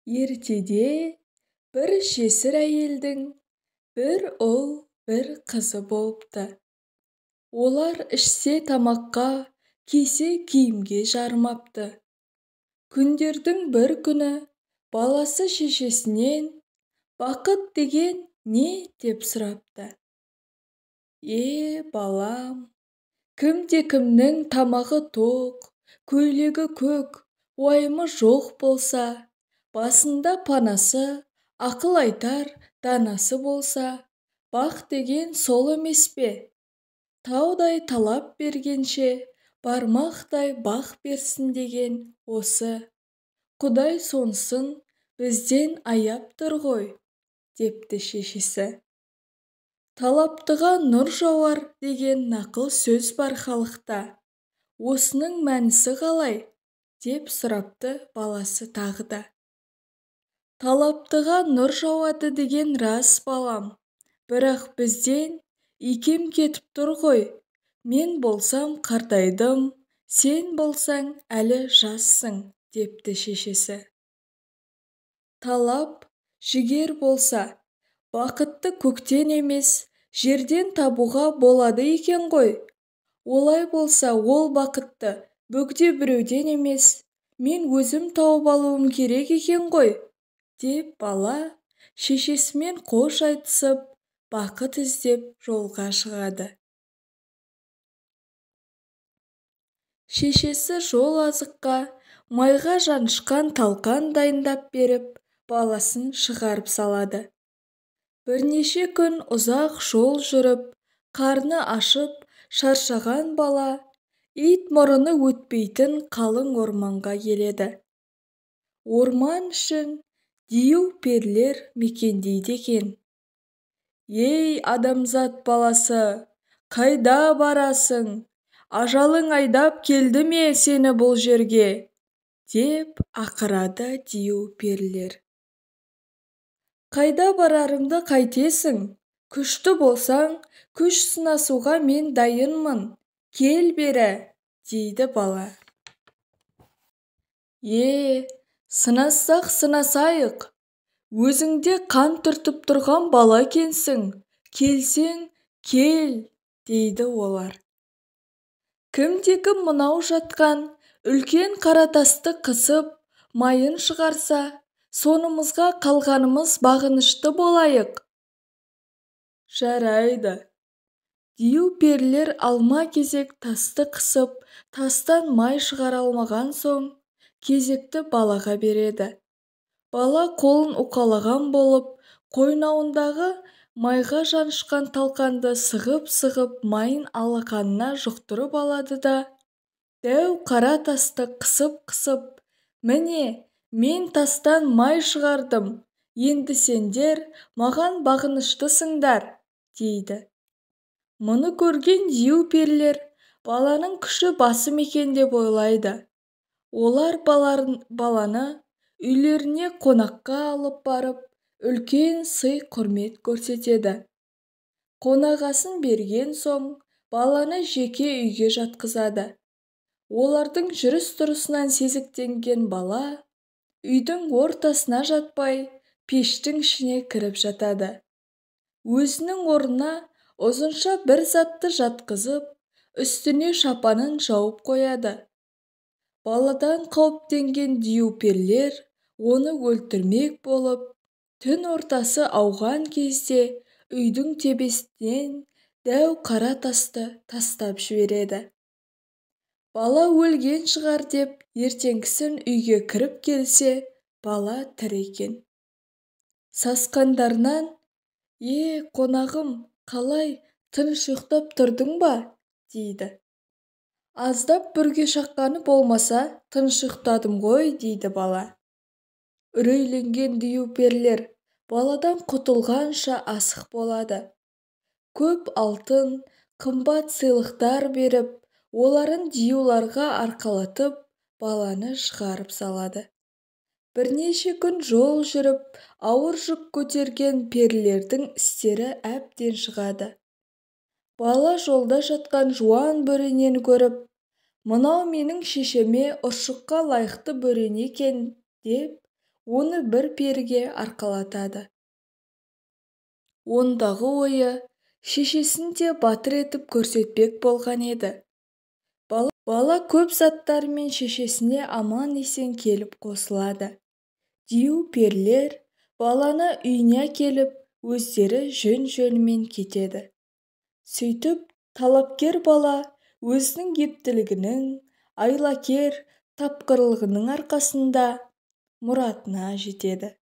Ертеде бір жесір әйелдің бір ұл, бір қызы болыпты. Олар ішсе тамаққа, кисе киімге жарымапты. Күндердің бір күні баласы шешесінен «Бақыт деген не?» деп сұрапты. «Е, балам, кімде-кімнің тамағы тоқ, көйлегі көк, уайымы жоқ болса, басында панасы, ақыл айтар данасы болса, бақ деген сол емес пе? Таудай талап бергенше, бармақтай бақ берсін деген осы. Құдай сонысын бізден аяп тұр ғой», депті шешесі. Талаптыға нұр жауар деген нақыл сөз бар халықта. Осының мәнісі қалай? Деп сұрапты баласы тағы да. Талаптыға нұр жауады деген рас, балам, бірақ бізден икем кетіп тұр ғой. Мен болсам қартайдым, сен болсаң әлі жассың, депті шешесі. Талап, жігер болса, бақытты көктен емес, жерден табуға болады екен ғой. Олай болса, ол бақытты бөгде біреуден емес, мен өзім тауып алуым керек екен ғой, деп бала шешесімен қош айтысып, бақыт іздеп жолға шығады. Шешесі жол азыққа майға жанышқан талқан дайындап беріп, баласын шығарып салады. Бірнеше күн ұзақ жол жүріп, қарны ашып, шаршаған бала ит мұрыны өтпейтін қалың орманға келеді. Орман ішін дию перілер мекендейді екен. «Ей, адамзат баласы, қайда барасың? Ажалың айдап келді ме сені бұл жерге?» деп ақырады дию перілер. «Қайда барарымды қайтесің? Күшті болсаң, күш сынасуға мен дайынмын. Кел бері», дейді бала. «Е, сынассақ сынасайық. Өзіңде қан түртіп тұрған бала екенсің. Келсең, кел», дейді олар. Кімде-кім мынау жатқан үлкен қара тасты қысып, майын шығарса, сонымызға қалғанымыз бағынышты болайық. Жарайды. Дию перілер алма-кезек тасты қысып, тастан май шығара алмаған соң, кезекті балаға береді. Бала қолын уқалаған болып, қойнауындағы майға жанышқан талқанды сығып-сығып майын алақанына жұқтырып алады да, дәу қара тасты қысып-қысып, «Міне, мен тастан май шығардым, енді сендер маған бағыныштысыңдар», дейді. Мұны көрген дию перілер баланың күші басым екен деп ойлайды. Олар баланы үйлеріне қонаққа алып барып, үлкен сый-құрмет көрсетеді. Қонағасын берген соң, баланы жеке үйге жатқызады. Олардың жүріс-тұрысынан сезіктенген бала үйдің ортасына жатпай, пештің ішіне кіріп жатады. Өзінің орнына ұзынша бір затты жатқызып, үстіне шапанын жауып қояды. Баладан қауіптенген дию перілер оны өлтірмек болып, түн ортасы ауған кезде үйдің төбесінен дәу қара тасты тастап жібереді. Бала өлген шығар деп ертеңгісін үйге кіріп келсе, бала тірі екен. Сасқандарынан, «Е, қонағым, қалай, тыныш ұйықтап тұрдың ба?» дейді. «Аздап бүрге шаққаны болмаса, тыныш ұйықтадым ғой», дейді бала. Үрейленген дию перілер баладан құтылғанша асық болады. Көп алтын, қымбат сыйлықтар беріп, оларын диюларға арқалатып, баланы шығарып салады. Бірнеше күн жол жүріп, ауыр жүк көтерген перілердің істері әбден шығады. Бала жолда жатқан жуан бөренені көріп, «Мынау менің шешеме ұршыққа лайықты бөрене екен», деп Оны бір періге арқалатады. Ондағы ойы шешесін де батыр етіп көрсетпек болған еді. Бала көп заттарымен шешесіне аман-есен келіп қосылады. Дию перілер баланы үйіне әкеліп, өздері жөн-жөнімен кетеді. Сөйтіп талапкер бала өзінің ептілігінің, айлакер тапқырлығының арқасында мұратына жетеді.